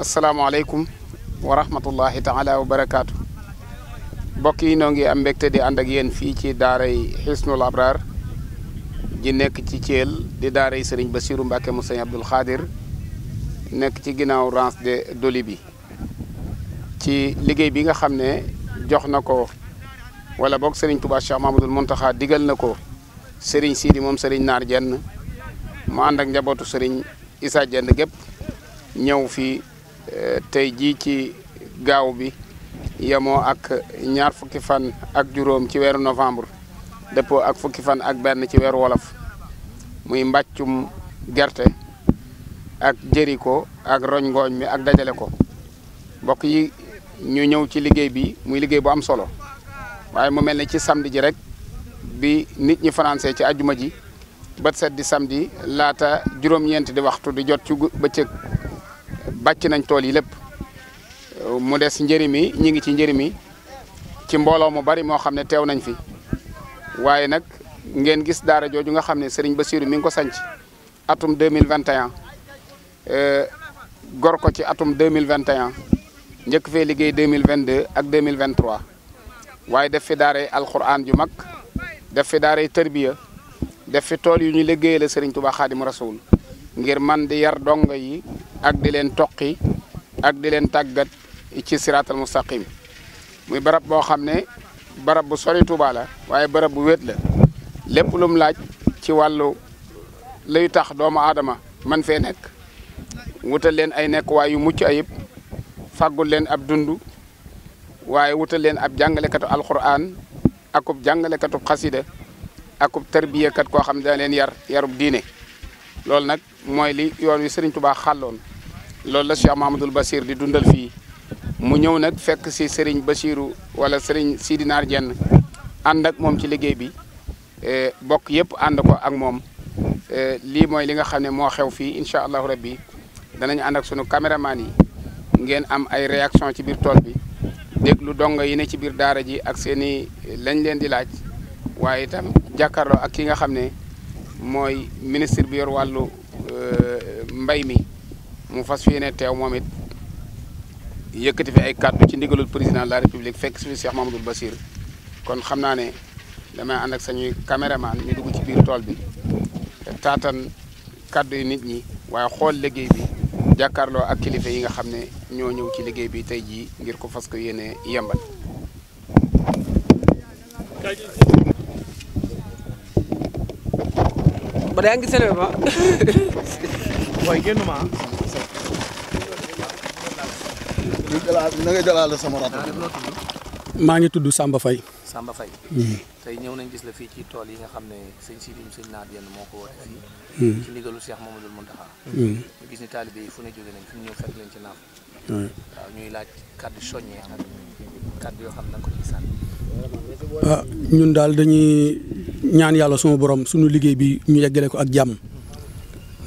asalaamaaleykum wa rahmatullahi taala wa barakaatu. mbokk yi noo ngi am mbégte di ànd ak yéen fii ci daaray Hisnul Abrar ji nekk ci Thiel di daaray Serigne Bassirou Mbacké mu Serigne Abdoul Khadir nekk ci ginnaaw ranch de Doli bi ci liggéey bi nga xam ne jox na ko wala boog Serigne Touba Cheikh Mahamadoul Mountakha digal na ko Serigne Sidi moom Serigne Naar Jenn mu ànd ak njabootu Serigne Issa Jenn gépp ñëw fii tey jii ci gaaw bi yemoo ak ñaar fukki fan ak juróom ci weeru novembre dëppoo ak fukki fan ak benn ci weeru wolof muy mbàccum gerte ak jëri ko ak roñ ngooñ mi ak dajale ko mbokk yi ñu ñëw ci liggéey bi muy liggéey bu am solo waaye mu mel ne ci samedi ji rek bi nit ñi fanaanse ci ajuma ji bët set di samedi laata juróom-ñeent di waxtu di jot ci bëccëg bàcc nañ tool yi lépp mu des njëri mi ñi ngi ci njëri mi ci mbooloo mu bari moo xam ne teew nañ fi waaye nag ngeen gis daara jooju nga xam ne Serigne Bassirou mi ngi ko sanc atum 2021 gor ko ci atum 2021 njëkk fee liggéey 2022 ak 2023 waaye def fi daaray alquran ju mag def fi daaray tërbiya def fi tool yu ñu liggéeyal Serigne Touba Xaadimu Rasuul ngir man di yar dongo yi ak di leen toqi ak di leen tàggat ci siraatal mustaqim muy barab boo xam ne barab bu sori Touba la waaye barab bu wéet la lépp lu mu laaj ci wàllu luy tax doomu aadama man fee nekk wutal leen ay nekkuwaay yu mucc ayib fàggul leen ab dund waaye wutal leen ab jàngalekatu alquran akub jàngalekatu xasida akub tarbiyakat koo xam ne dana leen yarub diine loolu nag mooy li yoon wi Serigne Touba xàlloon loolu la Cheikh Mahamadoul Bassir di dundal fii mu ñëw nag fekk si Serigne Bassirou wala Serigne Sidi Naar Jenn ànd ak moom ci liggéey bi bokk yëpp ànd ko ak moom lii mooy li nga xam ne moo xew fii incha allahu rabbi danañ ànd ak sunu caméraman yi ngeen am ay réaction ci biir tool bi déglu dongo yi ne ci biir daara ji ak seen i lañ leen di laaj waaye itam jàkkaarloo ak ki nga xam ne mooy ministre bi yor wàllu mbay mi mu fas fi yéene teew moom it yëkkati fi ay kàddu ci ndigalul président de la république fekk si fi Cheikh Mahamadoul Bassir kon xam naa ne damay ànd ak sañuy caméraman ñu dugg ci biir tool bi taatan kàddu yi nit ñi waaye xool liggéey bi jàkkaarloo ak kilifa yi nga xam ne ñoo ñëw ci liggéey bi tey jii ngir ko fas ko yéene yembal. ba yaa ngi sele ba mooy génn ma na nga jëlaale sama rato. maa ngi tudd Samba Faye. Samba Faye. tey ñëw nañ gis la fii ci tool yi nga xam ne sëñ Sidi sëñ Naar Jenn moo ko woote fii. ci ndigalu Cheikh Mahamadoul Mountakha. ñu gis ni taalibe yi fu ne jóge nañ fi ñu ñëw fekk leen ci naaf. waaw ñuy laaj kàddu soññee ak kàddu yoo xam ne da nga ko ciy sànni. ah ñun daal dañuy ñaan yàlla suma borom suñu liggéey bi ñu yeggale ko ak jàmm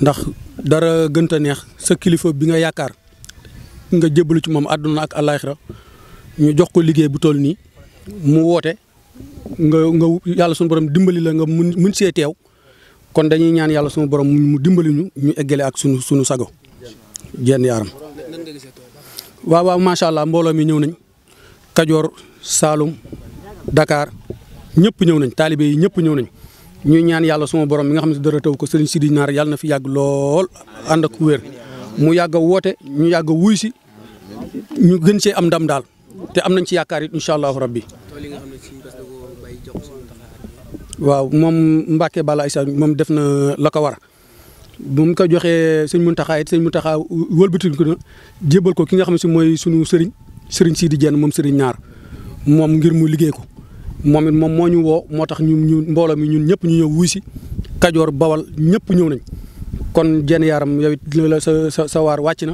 ndax dara gënta neex sa kilifa bi nga yaakaar nga jébbalu ci moom àdduna ak àllaaxira ñu jox ko liggéey bu toll nii mu woote nga yàlla sunu borom dimbali la nga mun see teew kon dañuy ñaan yàlla sunu borom mu dimbali ñu eggale ak sunu sago jenn yaaram. waaw macha allah mbooloo mi ñëw nañ Kajoor Saalum Dakar ñëpp ñëw nañ taalibe yi ñëpp ñëw nañ ñuy ñaan yàlla suma borom mi nga xam ne dara taw ko Serigne Sidi Naar yàlla na fi yàgg lool ànd ak wér mu yàgg a woote ñu yàgg a wuy si ñu gën see am ndam daal te am nañ ci yaakaar it incha allahu rabbi. waaw moom Mbacke Bala Issa moom def na la ko war bu mu ko joxee sëñ Mountakha it sëñ Mountakha wëlbatiku ko na jébal ko ki nga xam ne si mooy sunu Serigne Sidi Jenn moom Serigne Naar moom ngir mu liggéey ko. moom it moom moo ñu woo moo tax ñu mbooloo mi ñun ñëpp ñu ñëw wuy si Kajoor Bawal ñëpp ñëw nañ kon jenn yaaram yow it la sa waar wàcc na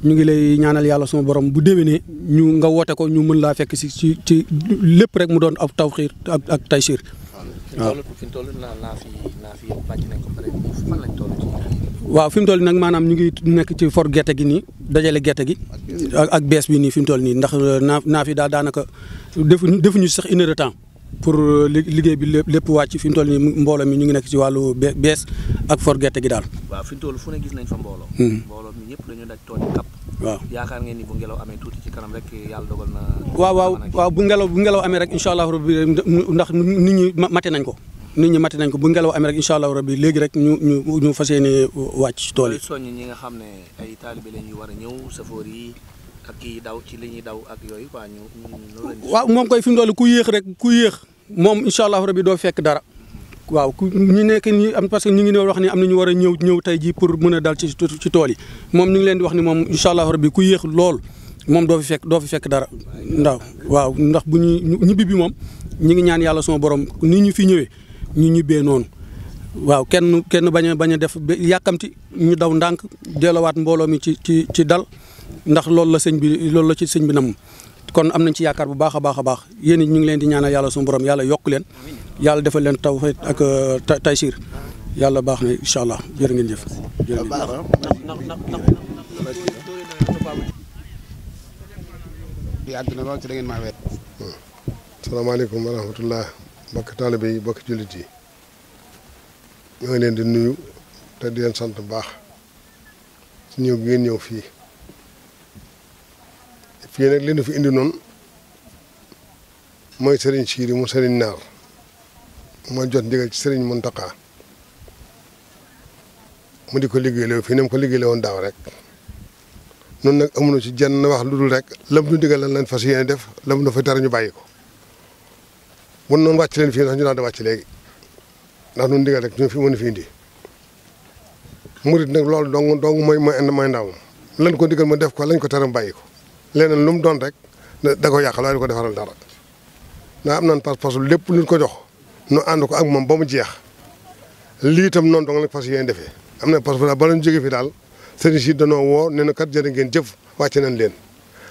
ñu ngi lay ñaanal yàlla sama borom bu déwénee ñu nga woote ko ñu mën laa fekk si ci lépp rek mu doon ab tawxiir ak taysiir waaw. waaw fi mu toll nag maanaam ñu ngi nekk ci for gerte gi nii dajale gerte gi ak bees bi nii fi mu toll nii ndax naaf yi daal daanaka defuñu sax une heure de temps pour liggéey bi lépp wàcc fi mu toll nii mbooloo mi ñu ngi nekk ci wàllu bees ak for gerte gi daal. waaw fi mu toll fu ne gis nañ fa mbooloo. mbooloo mi ñëpp dañu daj tool yi kapp. waaw yaakaar ngeen ni bu ngelaw amee tuuti ci kanam rek yàlla dogal na. waaw bu ngelaw amee rek incha allah rabbi ndax nit ñi mate nañ ko. bu ngelaw amee rek incha allah rabbi léegi rek ñu fas yéene wàcc ci tool yi. soññ ñi nga xam ne ay taalibe lañuy war a ñëw safoor yi ak kii daw ci li ñuy daw ak yooyu quoi ñu waaw moom koy fi mu toll ku yéex moom incha allah rabbi doo fekk dara. waaw ñu nekk ñi am parce que ñu ngi wax ni am na ñu war a ñëw tey jii pour mën a dal ci tool yi moom ñu ngi leen di wax ni moom incha allah rabbi ku yéex lool moom doo fi fekk dara ndax bu ñibbi bi moom ñu ngi ñaan yàlla sama borom ni ñu fi ñëwee ñu ñibbee noonu waaw kenn bañ a def yàkkamti ñu daw ndànk delluwaat mbooloo mi ci dal ndax loolu la ci sëñ bi nam kon am nañ ci yaakaar bu baax a baax yéen ñu ngi leen di ñaanal yàlla suñu borom yàlla yokk leen yàlla defal leen tawfeex ak taysiir yàlla baax na incha allah jërë ngeen jëf. yàgg na lool ci da ngeen maa wet. salaamaaleykum wa rahmatullah mbokki taalibe yi mbokki jullit yi ñoo ngi leen di nuyu te di leen sant bu baax ci ñëw gi ngeen ñëw fii nag li ñu fi indi noonu mooy Serigne Siidi mu Serigne Naar mooy jot ndigal ci Serigne Mountakha mu di ko liggéeyaloo fii ne mu ko liggéeyaloo woon daaw rek noonu nag amuñu ci jenn wax lu dul rek lam ñu digal lan leen fas yéene def lam nu fa tere ñu bàyyi ko bu noonu wàcc leen fii ndax ñu daan di wàcc léegi ndax ñun digal rek ñu fi mën a fi indi murit nag loolu dong mooy ndaw lan ko digal ma def ko lañ ko tere mu bàyyi ko leneen lu mu doon rek da ko yàqal waaye du ko defaral dara ndax am naan pas-pas lépp luñ ko jox nu ànd ko ak moom ba mu jeex lii itam noonu dong lañ fas yéene defee am na pas-pas ba lañ jógee fi daal sëriñ si danoo woo nee na kat jërë ngeen jëf wàcce nañ leen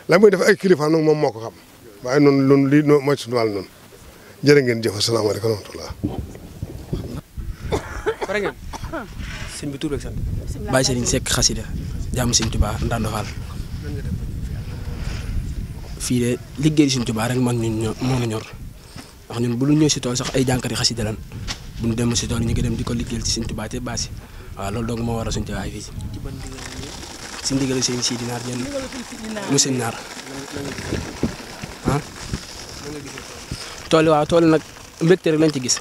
la muy def ay kilifa nag moom moo ko xam waaye noonu lii mooy suñu wàll noonu jërë ngeen jëf asalaamaaleykum wa rahmatulah. pare ngeen sëñ bi tur beeg sant Baye Serigne Seck xasida jaamu Sëñ Tuubaa Ndando Fall fii de liggéey Sëñ Tuubaa rek moo ñu ñor ndax ñun bu lu ñëw si tool sax ay jànkati xasida lan bu ñu dem si tool ñu ngi dem di ko liggéeyal ci Sëñ Tuubaa te baasi waaw loolu donc moo war a suñu teewaay fii si ndigal sëñ Sidi Naar jenn mu sëñ Naar tool yi nag mbégte rek lañ ci gis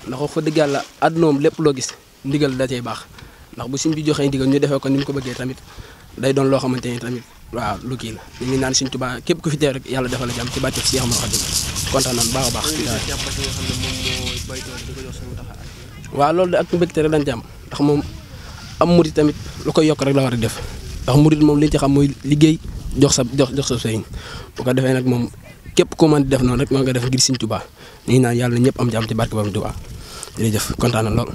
ndax wax fa dëgg yàlla àdduna moom lépp loo gis ndigal da cay baax ndax bu suñ bi joxee ndigal ñu defee ko ni mu ko bëggee tamit day doon loo xamante ni tamit waaw lu kii la ñu ngi naan Sëñ Tuubaa képp ku fi teew rek yàlla defal la jàmm ci bàcc si Seex Ahmadu Xaadim kontaan nañ baax a baax. waaw loolu de ak mbégte rek lañ ci am ndax moom am murit tamit lu koy yokk rek la war a def ndax murit moom li ñu ci xam mooy liggéey jox sa sëriñ bu ko defee nag moom képp ku mën di def noonu rek moo nga def ngir Sëñ Tuubaa ñu ngi naan yàlla ñëpp am jàmm ci barke Borom Tuubaa jërëjëf kontaan na lool.